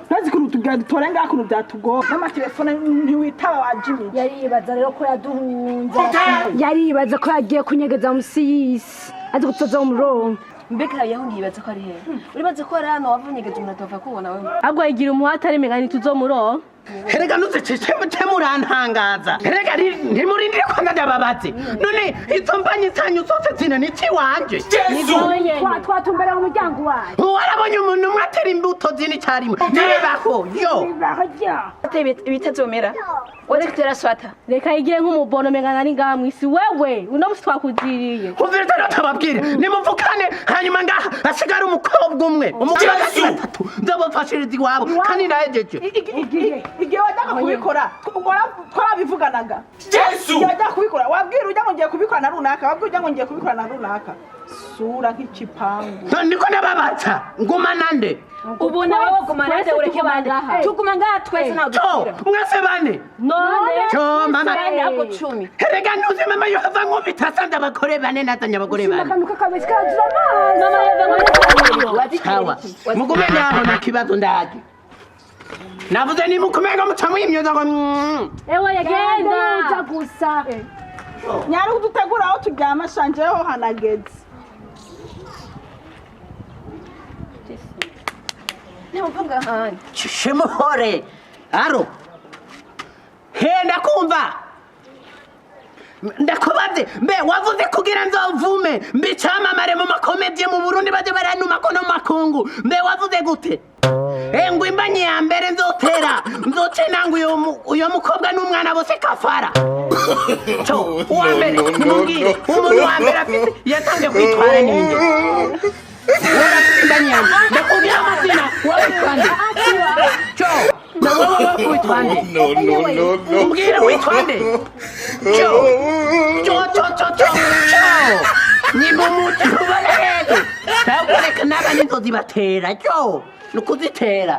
Ntazi ukuntu tubwira dutore ngaha ukuntu byatugora n'amatelefone ntiwitaba wajimije. Yaribaza rero ko yaduhunze, yaribaza ko yagiye kunyegeza musi y'isi, azi kutoza umurongo. Mbega yaho ntiyibaza ko ari hehe? Uribaza ko ari hano wavunyegeje umuntu atova kubona wewe? Ahubwo yigira umuhate ari migani tuzomuronka. Erega ntuzicishe murantangaza. Erega ntimurindire ko ndababaze. None izo mbanyi zanyu zose zina ni iziwanje? Twatumbera mu muryango wayo. Warabonye umuntu umwe atera imbuto zine icyarimwe? Ntibibaho yo. Ibitazomera uretse kutera swata. Reka yigire nk'umubono mengana ari ngaha mw'isi. Wewe uno musi twakuziriye. Umvira rero tababwire, nimuvukane, hanyuma ngaha hasigara umukobwa umwe, umukobwa batatu nzabafashiriza iwabo kandi nahejeje. Igihe wajyaga kubikora twarabivuganaga. Igihe wajyaga kubikora wabwira ujya ngo ngiye kubikora na runaka, wabwira ujya ngo ngiye kubikora na runaka, sura nk'ikipangu. None niko ndababaza, nguma nande? Ubu nawe woguma nande? Twese Ureke tuguma bande. ngaha. Tuguma ngaha twese, ntawe cyo dusubira. Mwese bane. None. Cyo mama. Bane ahubwo 10. Erega ntuzi mama yohava nkubita asanze abagore bane, nazanye abagore bane. Akantu kakabesi karaduza amaso. Mama yava ngo Sawa, mugume ngaho, nta kibazo, ndaje. Navuze nimukumenga muca mwimyoza ngo Ewe genda uja yagenda. Gusa Nyari kudutegura aho turyama shanjeho hanageze. Ntamvuga ahandi. Shimuhore aro he, ndakumva, ndakubaze. Mbe wavuze kugira nzovume mbe icamamare mu makomediye mu Burundi, baje baranuma ko no mu makungu. Mbe wavuze gute? Ngo imbanyi ya mbere nzotera nzoce nanga uyo mukobwa n'umwana bose kafara. Co uwa mbere nimubwire, umuntu wa mbere afise yatangiye kwitwara ninde? Urafise imbanyi ya mbere, ndakubwira amazina. Wowe witwa nde? Co na wowe, wowe witwa nde? No, no, no, no. Umbwire witwa nde? Cyo cyo cyo cyo cyo cyo nimumuti kubarebe, ntabwo reka naba n'inzozi batera cyo ni ukuzitera.